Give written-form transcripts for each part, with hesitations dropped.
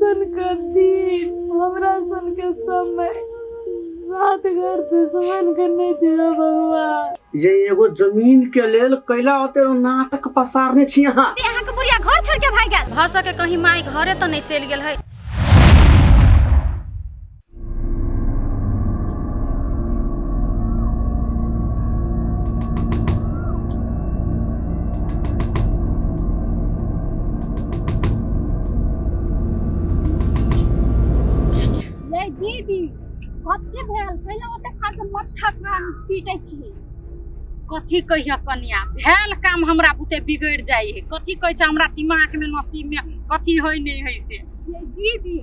सन के दिन, हमरा सन के समय, रात घर दुश्मन के नहीं दियो भगवान। जे एगो जमीन के लेल कैला ओते नाटक पसारने छी अहाँ। अहाँ के बुढ़िया घर छोड़ के भाग गेल। भऽ सके कहीं माय घरे तऽ नहि चलि गेल है। ले दीदी, कथी भेल? पहिले ओते खास मत्था कान पीटै छी। कथी कहिया कनिया, भेल काम हमरा बुते बिगड़ जाइ है। कथी कहै छै हमरा दिमाग में नसीब में कथी होय नहीं है से। ये दीदी,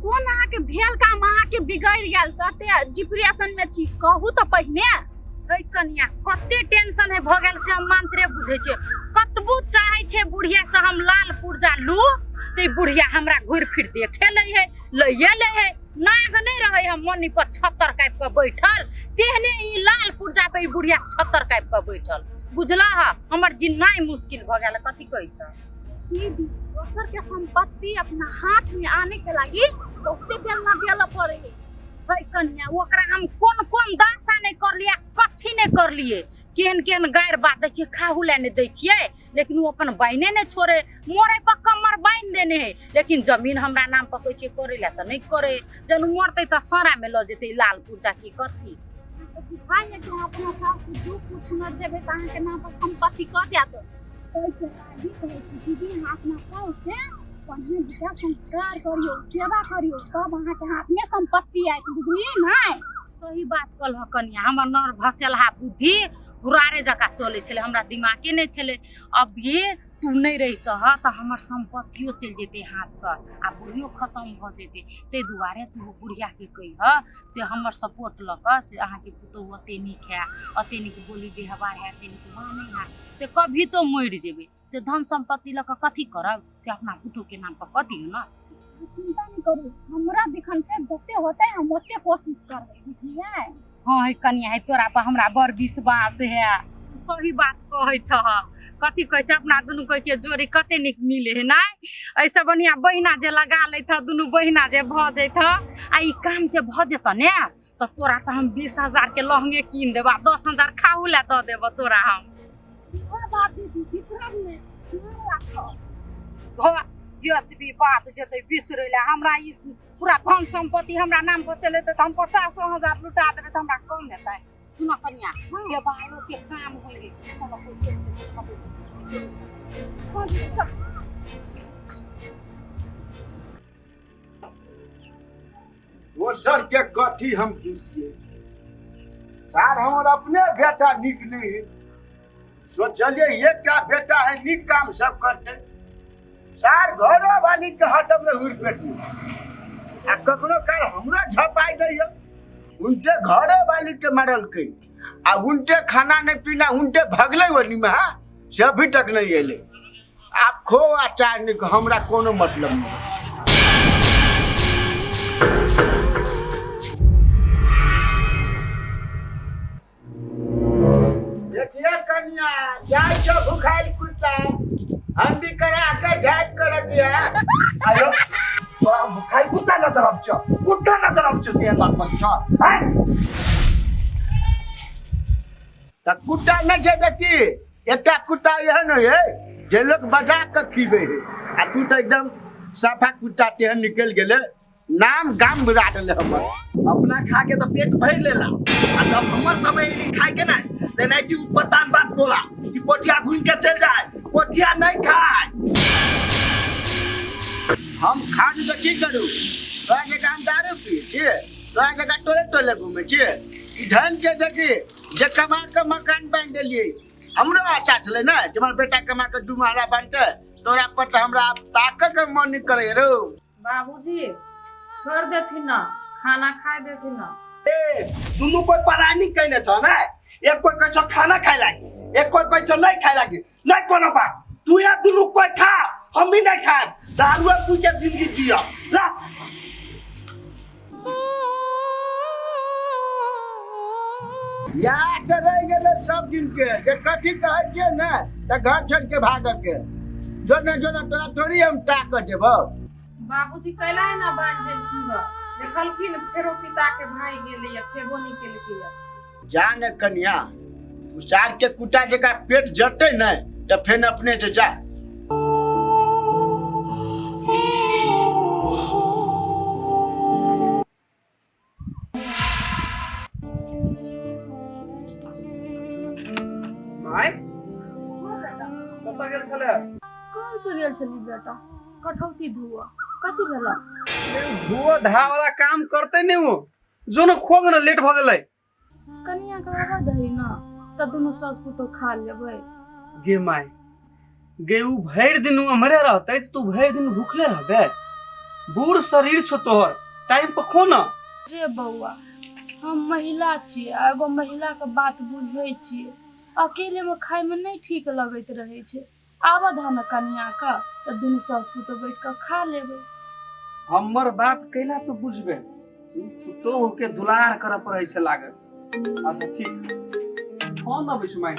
कोन अहाँ के भेल काम अहाँ के बिगड़ गेल से एते डिप्रेशन में छी? कहू तऽ पहिने। है कनिया, कते टेंशन है भऽ गेल से हम मानते बुझै छियै। कतबो चाहै छै बुढ़िया से हम लाल पुर्जा लू तऽ ई बुढ़िया हमरा घुरि फिर देखे लै है, लैये लै है। नाग नहीं रहे हम मनी पर छत्तर काटि कऽ बैठल, तेहने ई लाल पुर्जा पे ई बुढ़िया छत्तर काटि कऽ बैठल। बुझला हा, हमर जिन्नाइ मुश्किल भऽ गेल। कथी कहै छ दीदी? दोसर के संपत्ति अपना हाथ में आने के लागी बहुते बेलना बेलऽ पड़े है। है कन्या, ओकरा हम कोन कोन दशा नहीं करलियै, कथी नहीं करलियै, केहन केहन गारि बात दै छियै, खाहू लए नहि दै छियै, लेकिन ओ अपन बान्हे नहि छोड़े। मरै पर कमर बान्हि देने है, लेकिन जमीन हमरा नाम पर कहै छियै करै लए तऽ नहि करै। जहन मरतै तऽ सरामे लऽ जेतै लाल पुर्जा की कथी। अहाँके बुझाइ है कि अहाँ अपना सास के दुख कुछ न देबै तऽ अहाँके नाम पर संपत्ति कऽ देत? ताहिके लागी कहै छी दीदी, अहाँ अपना साउस से बढ़िआँ जकाँ संस्कार करियौ, सेवा करियौ, तब अहाँके हाथमे संपत्ति आयत, बुझलियै ने? सही बात कहलह कनिया, हमर नर भसेलहा बुद्धि हुरारे जकाँ चलै छलै, हमरा दिमागे नहि छलै। अभी तू नहि रहितह तऽ हमर सम्पत्तियो चलि जेतै हाथसँ आ बुढ़ियो खतम भऽ जेतै। ताहि दुआरे तू बुढ़ियाके कहिह से हमर सपोर्ट लऽ कऽ से अहाँके पुतोहु ओते नीक है, ओते नीक बोली व्यवहार है, ओते नीक मानै है, से कभी तो मरि जेबै से धन सम्पत्ति लऽ कऽ कथी करब, से अपना पुतोहुके नाम पर कऽ दियौ ने। चिंता नहीं करू, हमरा दिखन से जते होते हम ओते कोशिश करबै, बुझलियै? हाँ है कनिया, है तोरा पर हमरा बड़ विश्वास है। सही बात कहै छह। कथी कहै छै, अपना दुनू कोइ के जोड़ी कते नीक मिले है नै? ऐसे बढ़िया बहिना जे लगा लैत ह, दुनू बहिना जे भऽ जैत ह, आ ई काम जे भऽ जेतऽ ने तऽ तोरा तऽ हम 20,000 के लहंगे कीन देब आ 10,000 खाहू लए दऽ देब तोरा हम। इहो बात दीदी बिसरब नहि, ध्यान राखब। धो एतबी बात जेतै बिसरै लए? हमरा ई पूरा धन सम्पत्ति हमरा नाम पर चलेतै तऽ हम 50,000 लुटा देबै तऽ हमरा कम हेतै? सुन कनिया, देवालो के काम होइ है, चलो कोई देख लेतै, चलो। हाँ दीदी, चल। दोसर के कथी हम दुसिए सार, हमर अपने बेटा नीक नहीं है। सोचलिए एकटा बेटा है, नीक काम सब करते, सार घरो वाली के हटम में हुर पेटी आ कखनो काल हमरो झपाई दैया। उनटे घरे वाली के मारलकै आ उनटे खाना नहीं पीना, उनटे भगलै ओनी में। हाँ, से अभी तक नहीं एलै। आप खो आ चाय नहीं, हमरा कोनो मतलब नहीं। देखिए कन्या, जाय छो भुखाइल कुत्ता, हम भी करा के झाप कर दिया। आयो तोरा भुखाइल कुत्ता नजर आबै छौ, कुत्ता नजर आबै छौ, से बात बजै छौ हैं? त कुत्ता नहि छै तऽ की? एकटा कुत्ता एहन है जे लोक बजा के खीबै है, आ तू तऽ एकदम साफा कुत्ता तेहन निकलि गेलै, नाम गाम बिरा देले हमर। अपना खा के तो पेट भर लेला, आ जब हमर समय एली खाए के ना ते नहीं कि उत्पतान बात बोला कि पोठिया घूम के चल जाए, पोठिया नहीं खाए। हम खा के तऽ की करू? तोरा जकाँ हम दारू पियै छियै? तोरा जकाँ टोले टोले घूमै छियै? ई धन के देखी जे कमा के मकान बान्हि देलियै। हमरो आशा छलै ने जे हमर बेटा कमा के 2 महला बान्हतै। तोरा पर तऽ हमरा आब ताकऽ के मन नहि करैए रौ। बाबूजी छोड़ देथिन ना, खाना खाए देथिन ना। ए दुनू कोई परानी कहने छ ने, एक कोई कहै छौ खाना खाए लागी, एक कोई कहै छौ नहीं खाए लागी। नहीं कोनो बात, तू या दुनू कोई खा, हम भी नहीं खाए, दारू पी के जिंदगी जिया ला। याद तऽ रहि गेलै सब दिन के जे कथी कहै छियै ने तऽ घर छोड़ि के भागऽ के। जो ने जो ने, तोरा थोड़ी हम ताकऽ देबौ। बाबूजी कैला है ना बाजि देलखिन ग, देखलखिन फेरो पिता के भागि गेलैया, खेबो नहि केलकैया। जा ने कनिया, उसार के कुटा जका पेट जटते ने तऽ फेन अपने से जा। माय कतऽ गेल छलै? कल तो गेल छली बेटा कठौती धुआ। कथी भेल? धुआ धा वाला काम करते नहीं वो जो न खो ना लेट भ गेलै। कनिया के आबऽ दही न तऽ दुनू सास पुतोह खा लेबै। गे माय गे, उ भरि दिन उ हमरे रहतै तऽ तू भरि दिन भूखले रहबे? बूढ़ शरीर छौ तोहर, टाइम पर खो ना। रे बौआ, हम महिला छियै आ एगो महिला के बात बुझै छियै। अकेले में खाय में नहि ठीक लगैत रहै छै। आबऽ दह ने कनिया के तऽ दुनू सास पुतोह बैठ कऽ खा लेबै। हमर बात कैला तू बुझबे? पुतोह के दुलार करऽ पड़ै छै लागत। अच्छा ठीक, फोन अबै छै माय,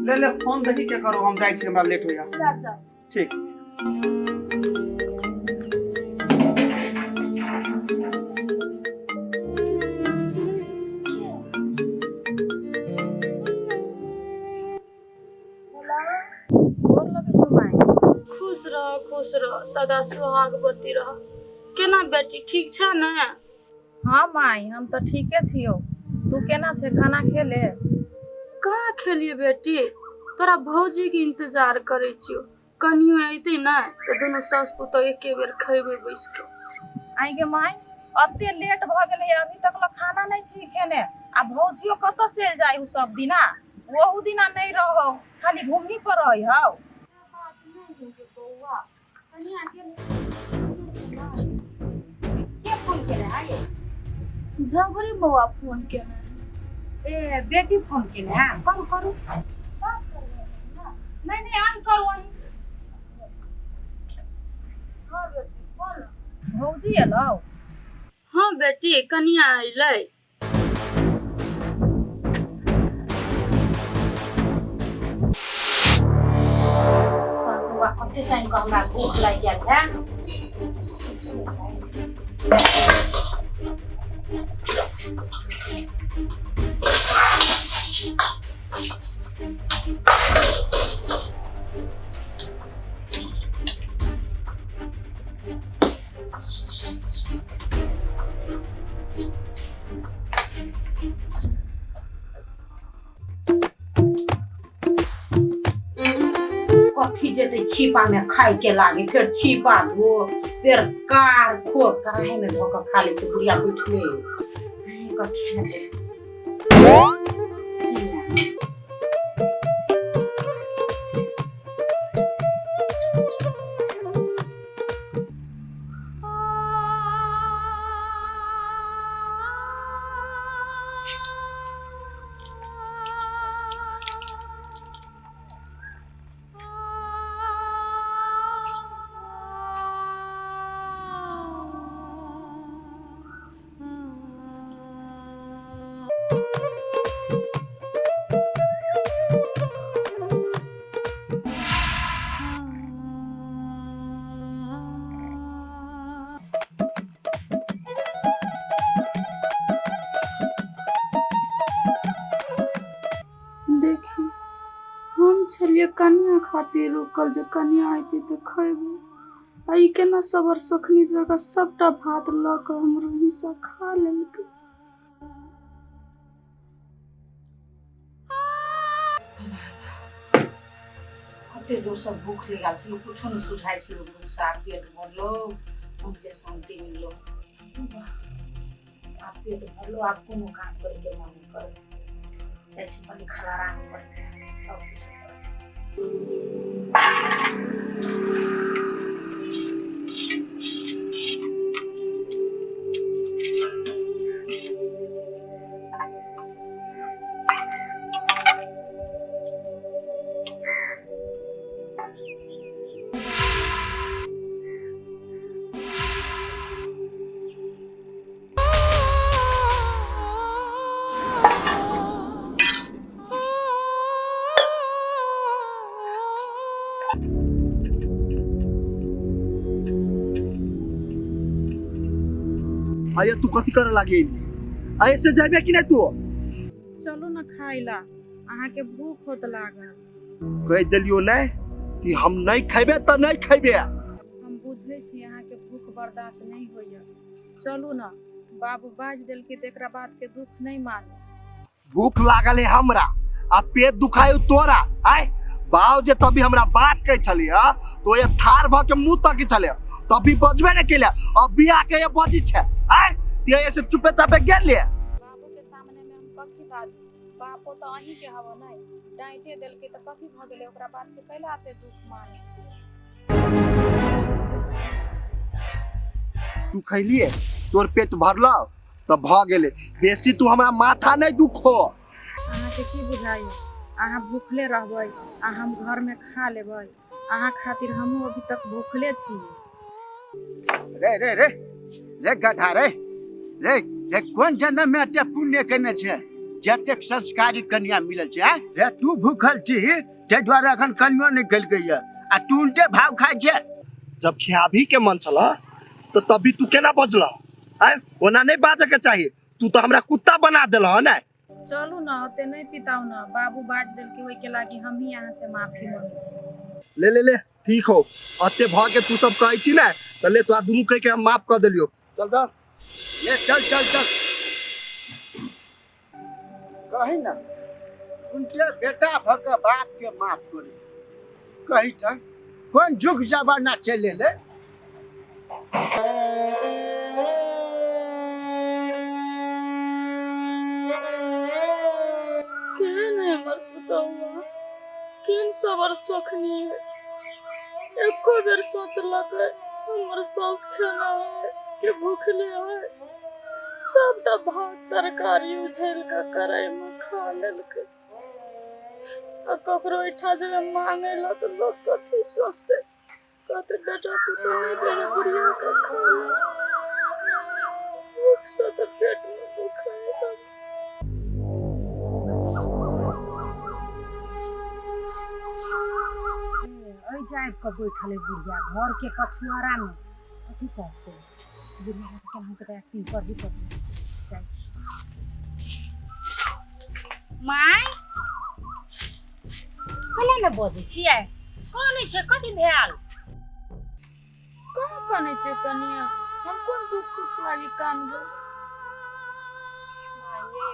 ले ले फोन देखी के करो, हम जाइ छी, हमरा लेट होइया। अच्छा ठीक। गोर लगै छौ माय। खुश रह, खुश रह, सदा सुहागवती रह। केना बेटी, ठीक छै ने? हाँ माय, हम तऽ ठीके छियौ, तू केना छै? खाना खेले? कहाँ खेलिए बेटी, तोरा भौजी के इंतजार करै छियौ, कनियो अयतै ने तऽ दुनू सास पुतोह एके बेर खेबै बैस के। आइ गे माय, अते लेट भऽ गेलै, अभी तक ल खाना नहि छी खेने, आ भौजियो कतऽ चलि जाइ हु सब दिना? ओहू दिना नहि रहौ, खाली घूमही पर रहै हौ। बात नहि है गे बौआ, कनिया गेल। के फोन केने है ये? झगड़ी बौआ फोन केने। ए बेटी फोन केने है, करू करू। नहीं नहीं, अहीं करू अहीं। हाँ बेटी, बोल। भौजी एलौ? हाँ बेटी, कनिया अयलै। बौआ, कते टाइम के हमरा भूख लागि गेल है। कथी जेतै छिपा में खाय के लागे, फेर छिपा धो, फेर कार खो, कढ़ाई में धो के खा ले छै बुढ़िया बैठले। कथी हेतै? चिड़िया। देखी, हम छलियै कनिया खातिर रुकल जे कनिया अयतै तऽ खयबै, आ ई केना सबर सोखनी जगह सबटा भात लऽ कऽ हमरो हिस्सा खा लेलकै। कते जोर से भूख लागल छलो, कुछो नहीं सुझाइ छलो, भूख से आब पेट भरलो, मन के शांति मिललो। आब पेट भरलो, आब कोनो काम करे के मन नहीं करे। जाइ छी कनी खाना आराम करे तब कुछो करबै। अरे तू कथी करे लागी ऐसे जाबे कि नहीं तू? चलू ना खाइ ला, अहाँके भूख होत लागल। कह देलियो नहीं कि हम नहीं खेबे त नहीं खेबे। हम बुझै छी अहाँके भूख बर्दाश्त नहीं होइया, चलू ना, बाबू बाज देलकै तऽ एकरा बात के दुख नहीं मानू। भूख लागल है हमरा आ पेट दुखायो तोरा। आय बाव जे तभी हमरा बात कहै छली हा तो ये थार भ के मुंह तक छले, तभी बजबे ने केले, अभी आके ये बजी छे। आय ते ऐसे चुपे चापे गेल। बाबू के सामने में हम कथी बाजू, बापो तऽ अहीं के हवा नहीं, डांटे देलकै तऽ कथी भऽ गेलै, ओकरा बात के कैला एते दुख मानै छियै? तू खैलिए तोर पेट भरल तऽ भ गेलै, बेसी तू हमरा माथा नहीं दुखो। अहाँके की बुझाइया, अहाँ भूखले रहबै आ हम घर में खा लेबै, अहाँ खातिर हमहूँ अभी तक भूखले छी। रे रे रे रे गधा रे रे रे, कोन जन्म में एते पुण्य केने छै जतेक संस्कारी कन्या मिलल छै? आँय रे तू भूखल छी ताहि दुआरे अखन कनियो नहि खेलकै आ तू उल्टे भाव खाइ छै। जब खियाबी के मन छल तो तभी तू केना बजल? आय ओना नहीं बाजे के चाहिए, तू तो हमरा कुत्ता बना देल ह ने। चलू ना, ओते नहीं पिताऊ ना, बाबू बाज देलकै ओहि के लागी हम ही अहाँ से माफी मांगै छी। ले ले ले ठीक हो, अते भ के तू सब कहै छी ने त ले तोरा दुनू कह के हम माफ कर देलियो। चल चल ले चल चल चल। कही ना उनके बेटा भ के बाप के माफ करे, कही त कोन जुग जमाना चले ले। केहन है हमर पुतहुआ, केहन सबर सोखनी है, एको बेर सोचलक हमर सास खाना है कि भूखले है, सबटा भात तरकारी उझेल के कराई में खा लेलकै। आ ककरो ओहिठा जेबै मांगे ला तऽ लोक कथी सोचतै, कहतै बेटा पुतहु नहि दे है बुढ़िया के खा ले, भूख से तऽ पेट में दुखाय। एहि जाबि कऽ बैठल है बुढ़िया घर के पछुआरा में, कथी कहतै बुढ़िया के केनाहु के एक्टिंग करही पड़तै। जाइ छी my, कना ने बजै छियै, कनै छै, कथी भेल? कहाँ कनै छै कनिया, हम कोन दुख सुख लागी कानबै? माये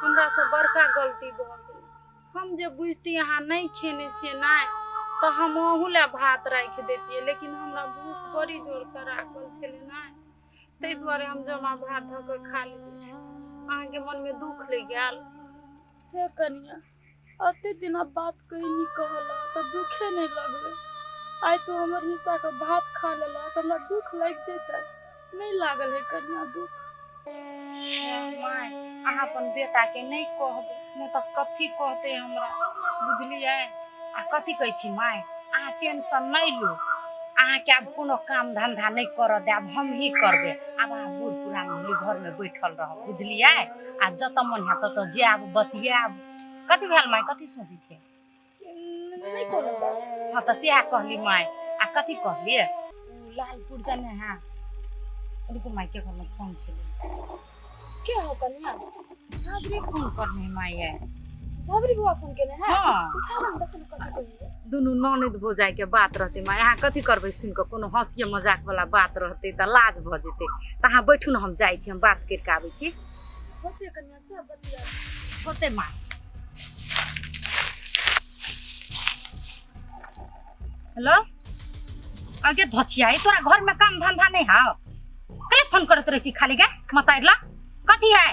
हमरा से बड़का गलती भऽ गेल, हम जे बुझती अहाँ नहीं खेने छियै नहि तऽ हम अहूँ लए भात राखि देतियै, लेकिन हमरा भूख बड़ी जोरसँ राखल छलै नहि, ताहि दुआरे हम जमा भात धऽ कऽ खा लेलियै। अहाँके मनमे दुख लागि गेल? हे कनिया, अते दिना बात कही नहीं कहला तऽ दुखे नहीं लगलै, आइ तू हमर हिस्सा के भात खा लेला तऽ हमरा दुख लागि जेतै, नहीं लागल है कनिया दुख। My अहाँ अपन बेटाके नहीं कहबै, नहि तऽ कथी कहतै हमरा, बुझलियै? आ कथी कहै छी my, अहाँ टेंशन नहीं लू, अहाँके आब कोनो काम धंधा नहीं करऽ देब, हम ही करबै। आब अहाँ बूढ़ पुरान भेली घरमे बैठल रहब, बुझलियै? आ जतऽ मन हैत ततऽ जायब बतियाब। कथी भेल my, कथी सोचै छियै? नहीं कोनो बात। हाँ तऽ सएह कहली my. आ कथी कहलियै, ओ लालपुर जाने है, रुकू my के घरमे फोन छलै। के हो कनिया? झाबरी फोन करने my. झाबरी बुआ फोन केने है? हाँ। उठा ना, देखो ना कथी कहैया। दुनू ननद भौजाई के बात रहतै my, अहाँ कथी करबै सुनि कऽ, कोनो हँसिए मजाक वाला बात रहतै तऽ लाज भऽ जेतै। तऽ अहाँ बैठू ने, हम जाइ छी, हम बात करि कऽ आबै छी। होतै कनिया, चल बतिया। होतै my. Hello, आगे धचिया, तोरा घर में काम धंधा नहीं हाव, कले फोन करत रही छी खाली गे मतार ला, कथी है?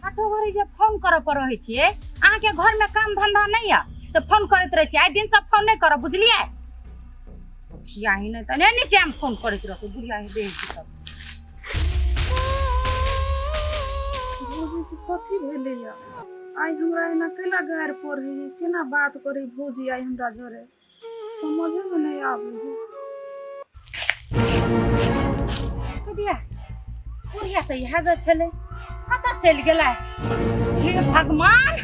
आठो घड़ी जे फोन करऽ पर रहै छियै, अहाँके घर में काम धंधा नहीं है से फोन करैत रहै छियै, आइ दिन सब फोन नहीं करब, बुझलियै? धचिया ही नहीं तऽ एनी टाइम फोन करैत रहतै बुढ़िया ही देह सब। भौजी के कथी भेलैया आइ हमरा एना कैला गारि पढ़ै, केना बात करै भौजी आइ हमरा जरे, समझे में नहीं आबै है। बुढ़िया बुढ़िया तऽ इएह गो छलै, कतऽ चलि गेलै? हे भगवान,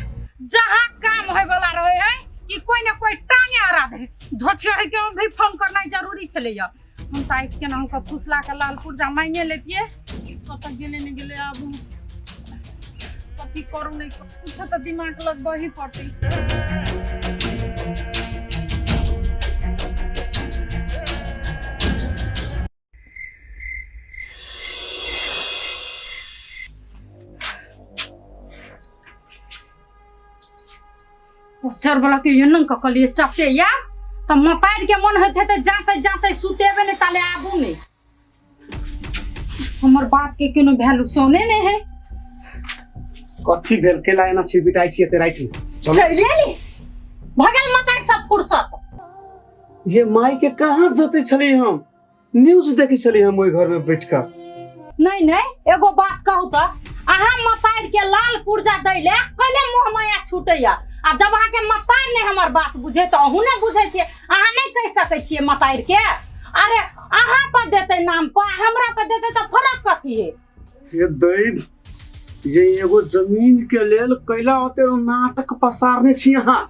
जहाँ काम होय वाला रहे है कि कोई ना कोई टांगे अड़ा दे झोटिया के भी फोन करनाइ जरूरी छलैया। हम तऽ आइ केनाहु कऽ फुसला के लाल पुर्जा मांगे लेतियै। कतऽ गेलै नहि गेलै, आब हम कथी करू नहि करू, कुछो तऽ दिमाग लगबही पड़तै। उज्जर वाला के एना कऽ कहलियै चपे या तऽ मपारि के मन होइत हेतै जाते जाते सुतेबे नहि ताले आबू नहि। हमर बात के कोनो वैल्यू सोने नहि है। कथी भेल केला एना छिरपिटाइ छी एते राति में? चलू। चलिए नी भगल मचाइ सब फुर्सत। ये माई के कहाँ जते छली हम? न्यूज देखै छली हम ओहि घर में बैठ कऽ। नहीं नहीं एगो बात कहू तऽ अहाँ मतारि के लाल पुर्जा दै ले कैले मोह माया छूटैया, आ जब अहाँ के मतारि नहीं हमर बात बुझे तऽ अहूँ नहीं बुझै छियै। अहाँ नहीं कहि सकै छियै मतारि के, अरे अहाँ पर देतै नाम पर हमरा पर देतै तऽ फरक कथी है? हे दैव, ये एगो जमीन के लेल कैला ओते नाटक पसारने छी अहाँ।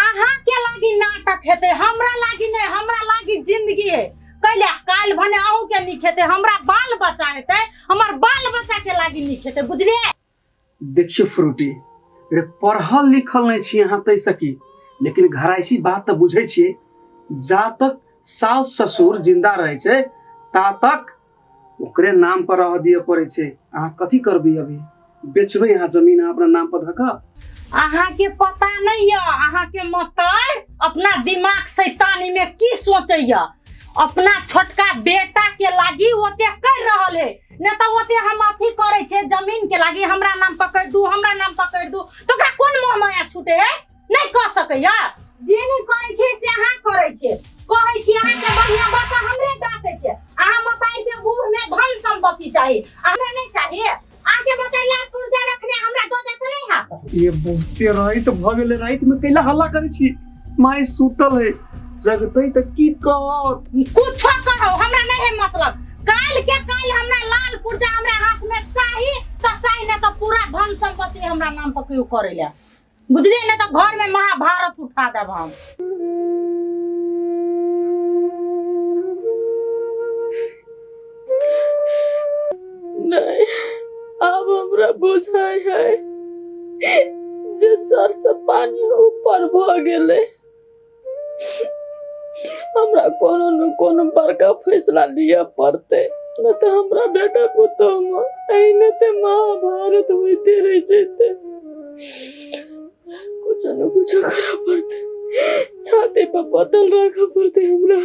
अहाँ के लागी नाटक हेतै, हमरा लागी नहीं, हमरा लागी जिंदगी है। कैले काल्हि भने अहूँ के नीक हेतै, हमरा बाल बच्चा हेतै, हमर बाल बच्चा के लागी नीक हेतै, बुझलियै? देखियौ फ्रूटी रे, पढ़ल लिखल नहीं छी अहाँ तै सकी, लेकिन घराइसी बात तऽ बुझै छियै। जा तक सास ससुर जिंदा रहै छै ता तक ओकरे नाम पर रह दिए पड़ै छै। अहाँ कथी करबै अभी? बेचबै अहाँ जमीन अहाँ अपना नाम पर धऽ कऽ? अहाँ के पता नहीं यऽ अहाँ के मतार अपना दिमाग शैतानी में की सोचैया। अपना छोटका बेटा के लागी ओते कर रहल है, नहीं तो ओते हम अथी करे छे जमीन के लागी हमरा नाम पकड़ दू, हमरा नाम पकड़ दू, तो ओकरा कोन मोह माया छूटे है? नहीं कह सकैया। जे नहीं करे छे से अहाँ करे छे, कहै छी अहाँ के बढ़िया बात हमरे डांटे छे। अहाँ मताई के बूढ़ में धन संपत्ति चाही, हमरा नहीं चाहिए। अहाँ के मताई लाल पुर्जा रखने हमरा दऽ देत नहीं हाथ। ये बहुते राति भऽ गेलै, राति में कैला हल्ला करै छी? माय सुतल है, जगतै तऽ की कहत? कुछो कहो हमरा नहीं है मतलब। काल के काल हमरा लाल पुर्जा हमरा हाथ में चाही तऽ चाही, नहीं तऽ पूरा धन संपत्ति हमरा नाम पर क्यों करे ले, बुझलिए? नहीं तऽ घर में महाभारत उठा देब हम। नहीं, अब हमरा बुझाय है जे सर से पानी ऊपर भ गेलै। हमरा कोनो न कोनो बड़का फैसला लिअ पड़तै, नहि तऽ हमरा बेटा पुतोह मे एहिने तऽ महाभारत होइते रहि जेतै। कुछो न कुछो करऽ पड़तै, छाती पर बोतल राखऽ पड़तै हमरा।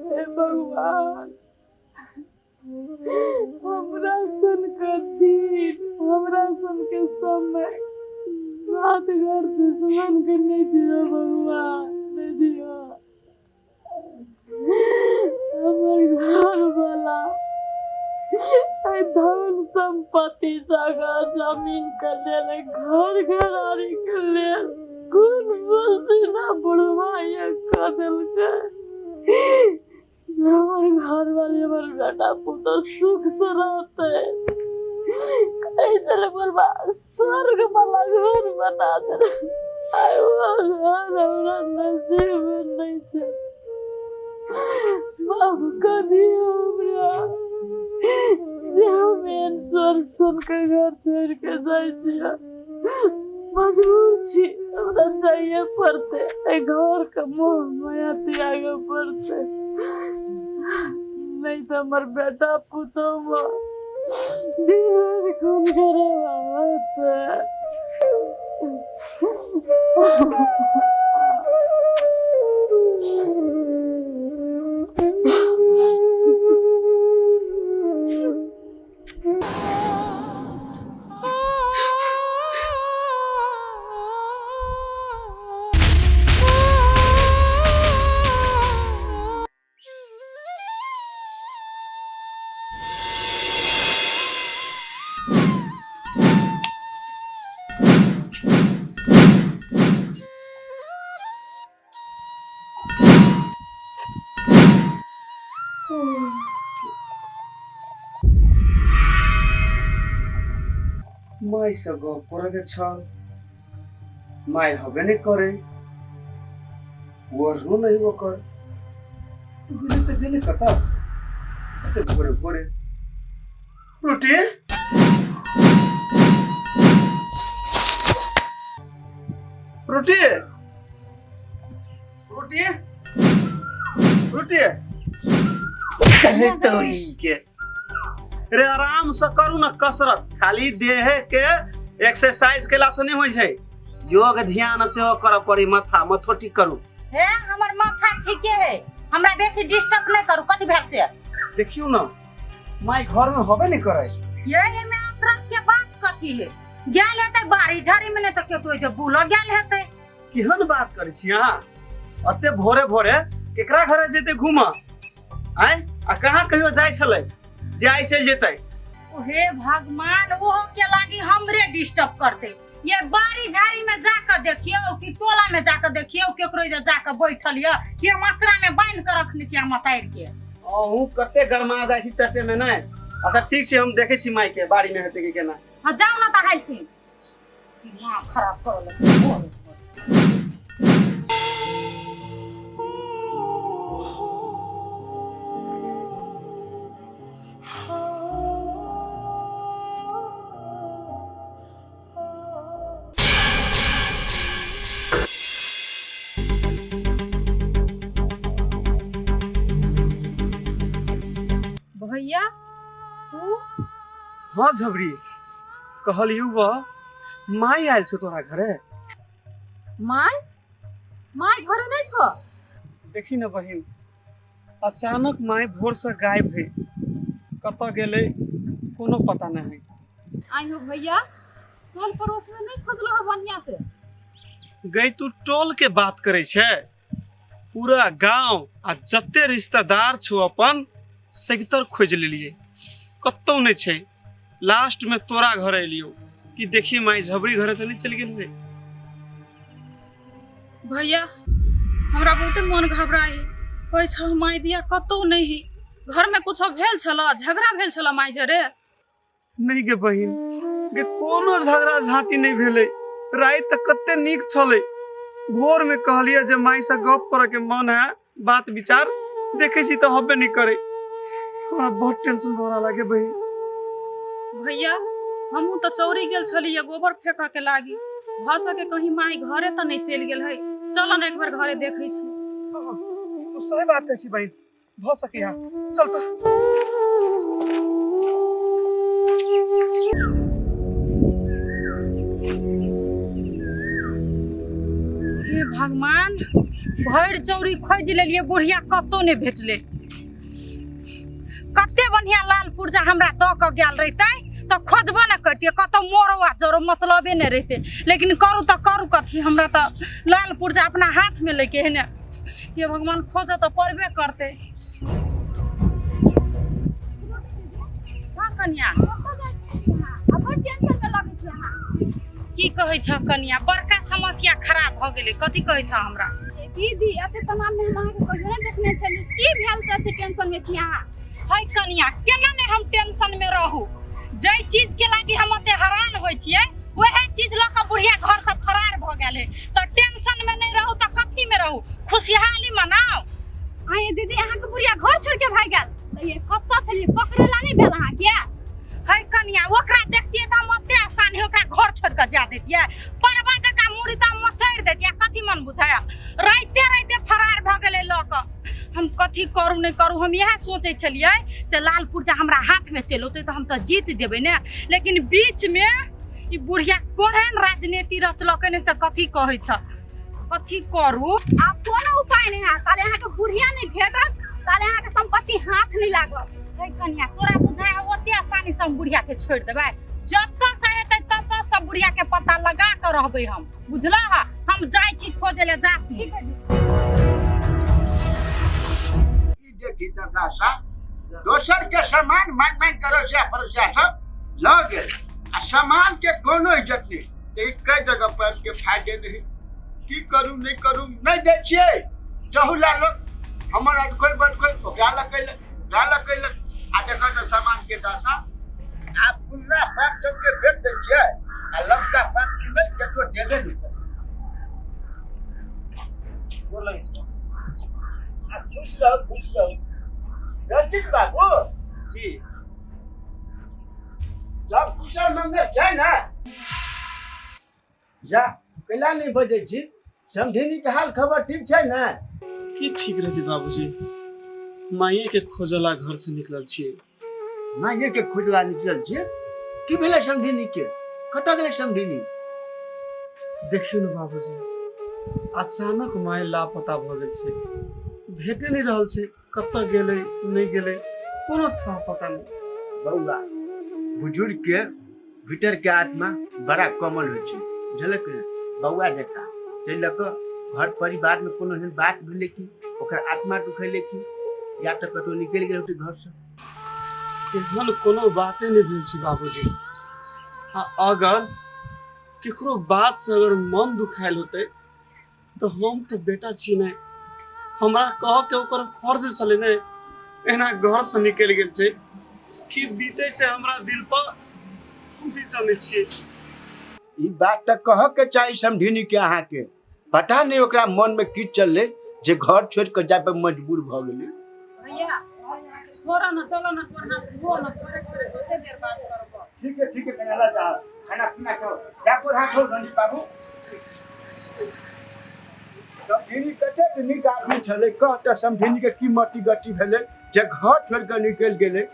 हे भगवान, हमरा सन के दिन, हमरा सन के समय रात घर दुश्मन के नहीं दियो भगवान, नहीं दियो। हमर घर वाला धन संपत्ति जगह जमीन के लेल, घर घरारी के लेल खून पसीना बुढ़वा ये कऽ देलकै। हमर घर वाली हमर बेटा पुतोह सुख से रहते, कहै छलै बुढ़वा स्वर्ग वाला घर बना दे। आइ ओ घर हमरा नसीब में नहीं छै। माफ कऽ दियौ हमरा जे हम एहन स्वर्ग सुन के घर छोड़ि के जाइ छियै। मजबूर छी, हमरा जाइए पड़तै, एहि घर के मोह माया त्यागऽ पड़तै, नहीं तऽ हमर बेटा पुतोह दिन राति खून खराबा होतै। माय से गप करे के छल, माय हबे नहीं करे, वरनो नहीं ओकर गेले त गेले कतऽ कते भोरे भोरे। रोटी रोटी रोटी रोटी अरे तोरी के रे, आराम से करू ना कसरत, खाली देह के एक्सरसाइज केला से नहीं होइ छै, योग ध्यान सेहो करऽ पड़ी, माथा मथो ठीक करू। हे हमर माथा ठीके है, हमरा बेसी डिस्टर्ब नहीं करू। कथी भेल से देखियो ना माय घर में होबे नहीं करे। ये एमे अतरज के बात कथी है, गेल हेतै बाड़ी झाड़ी में, नहीं तो केकरो जे बुल गेल हेतै। केहन बात करै छी अहाँ, अते भोरे भोरे केकरा घरे जेतै घूमऽ आय, आ कहाँ कहियो जाइ छलै जे आइ चलि जेतै। हे भगवान, ओहो के लागी हमरे डिस्टर्ब करते। ये बाड़ी झाड़ी में जाकर देखियो कि टोला में जाकर देखियो केकरो जे जाकर बैठल ये, ये मचरा में बांध के रखने छी हम तार के। अहूँ कते गरमा जाइ छी चटे में नहीं। अच्छा ठीक छै, हम देखै छी माय के बाड़ी में हेतै कि केना। हाँ जाउ ना तऽ हाल छी, दिमाग खराब करऽ लगलै। भैया तू? हाँ झबरी, कहलियौ वह माय आयल छौ तोरा घरे। My my घरे नहीं छो? देखी न बहिन, अचानक माय भोर से गायब है, कतऽ गेलै कोनो पता नहीं है। आई हो भैया, टोल पड़ोस में नहीं खोजलो हो बढ़िया से? गई तू टोल के बात करे छे, पूरा गांव आ जते रिश्तेदार छौ अपन सगतर खोज लेलिए, कतौ नहीं छे। लास्ट में तोरा घर एलियो कि देखी माई झबरी घरे तो नहीं चल गेल है। भैया हमरा बहुते मन घबराई, कहै छौ माई दिया कतौ नहीं, घर में कुछो भेल छल, झगड़ा भेल छल माई जरे? नहीं गे बहिन, गे कोनो झगड़ा झांटी नहीं भेलै, राति तक कते नीक छलै। भोर में कहलिए जे माई से गप करे के मन है, बात विचार देखे छी तो हबे नहीं करे, हमरा बहुत टेंशन भरा लागे बहिन। भैया हमहूँ तो चौरी गेल छलियै गोबर फेंकऽ के लागी, भऽ सके कहीं माई घरे तऽ नहीं चलि गेल है, चल न एक बार घरे देखै छी। तू सही बात कहै छी बहिन, भऽ सके है, चल तऽ। हे भगवान, भरि चौरी खोजि लेलियै, बुढ़िया कतौ नहि भेटलै। कते बढ़िया लाल पुर्जा हमरा दऽ कऽ गेल रहितै तऽ खोजबो नहि करतियै, कतौ मोरो आ जरो मतलबे नहि रहितै। लेकिन करू तऽ करू कथी, हमरा तऽ लाल पुर्जा अपना हाथ में लैके है ने। हे भगवान, खोजऽ तऽ पड़बे करतै। हाँ कनिया, की कहै छह कनिया, बड़का समस्या खराब भऽ गेलै। कथी कहै छह हमरा? दीदी एते तनाव में हम अहाँके कहियो नहि देखने छली, की भेल से एते टेंशन में छी अहाँ? है कनिया, केना ने हम टेंशन में रहू, जै चीज के लागी हम एते हैरान होइ छियै वएह चीज लऽ कऽ बुढ़िया घर से फरार भऽ गेल है, तऽ टेंशन में नहीं रहू तऽ कथी में रहू, खुशहाली मनाओ। आये दीदी, अहाँके बुढ़िया घर छोड़ के भागि गेल तऽ ये कतऽ छलियै, पकड़ेला नहि भेल अहाँके? है कनिया, ओकरा देखतियै तऽ हम ओते आसान है ओकरा घर छोड़ कऽ जा दैतियै, परवा जकाँ मुड़ी तऽ मचड़ि दैतियै। कथी मन बुझाया, राइते राइते फरार भऽ गेलै लऽ कऽ। हम कथी करू नहि करू, हम इएह सोचै छलियै से लाल पुर्जा हमरा हाथमे चलि औतै तऽ हम तऽ जीत जेबै ने, लेकिन बीचमे ई बुढ़िया कोहन राजनीति रचलकै ने से कथी कहै छ, कथी करू। आब कोनो उपाय नहीं है, ताले अहाँके बुढ़िया नहीं भेटत, ताले अहाँके संपत्ति हाथ नहीं लागत। है कनिया, तोरा बुझाय है ओते आसानी से हम बुढ़िया के छोड़ देबै? जतऽ से हेतै ततऽ सब बुढ़िया के पता लगा कऽ रहबै हम, बुझलह? हम जाइ छी खोजै लए, जा। ठीक है। ई देखी दादा साहब, दोसर के सामान मांग मांग के रसिया पड़ोसिया सब लऽ गेल आ सामान के कोनो इज्जत नहीं। लेकिन कई जगह पर के फायदे नहीं, की करू नहीं करू, नहीं दै छियै चहुला लोग हमर अटकोइ बटकोइ ओकरा लग कैलक ओकरा लग कैलक आ देखऽ तऽ सामान के दशा। आब पुरना पाइप सबके फेंक दै छियै आ लमका पात किनबै केकरो देबे नहि करबै। गोर लगै छी। आ खुश रहू, खुश रहू। रंजीत बाबू जी। सब कुशल मंगल छै ने? जा कैला नहि बजै छी? समधिनी के हाल खबर ठीक छै ने? की ठीक रहती बाबूजी, माइए के खोजला घर से निकलल छियै। माइए के खोजला निकलल छियै? की भेलै समधिनी के? कतऽ गेलै समधिनी? देखियौ ने बाबूजी, अचानक माय लापता भऽ गेल छै, भेटे नहि रहल छै, कतऽ गेलै नहि गेलै कोनो था पता नहि। बौआ, बुजुर्ग के भीतर के आत्मा बड़ा कोमल होइ छै, बुझलक ने? बौआ जकाँ। ताहि लऽ कऽ घर परिवार मे कोनो एहन बात भेलै कि ओकर आत्मा दुखेलै कि या तऽ कतहु निकलि गेल होतै घरसँ? एहन कोनो बाते नहि भेल छै बाबूजी। आ अगर केकरो बात से अगर मन दुखायल होतै तऽ हम तऽ बेटा छी ने, हमरा कह के ओकर फर्ज छलै ने। एना घर से निकलि गेल छै, की बीते छै हमरा दिल पर हम भी जानै छियै। ई बात तऽ कहऽ के चाही समधिनी के अहाँके। पता नहि ओकरा मन में की चललै जे घर छोड़ि कऽ जाय पर मजबूर भऽ गेलै। भैया छोड़ो न, चलो न, तोर हाथ धो न, तोरे तोरे कते देर बात करबो। ठीक है ठीक है, कन्हैया जा खाना पीना खाओ, जा गोर हाथ धो रंजीत बाबू। समधिनी कतेक नीक आदमी छलै, कह तऽ समधिनी के की मटी गटी भेलै जे घर छोड़ि कऽ निकलि गेलै।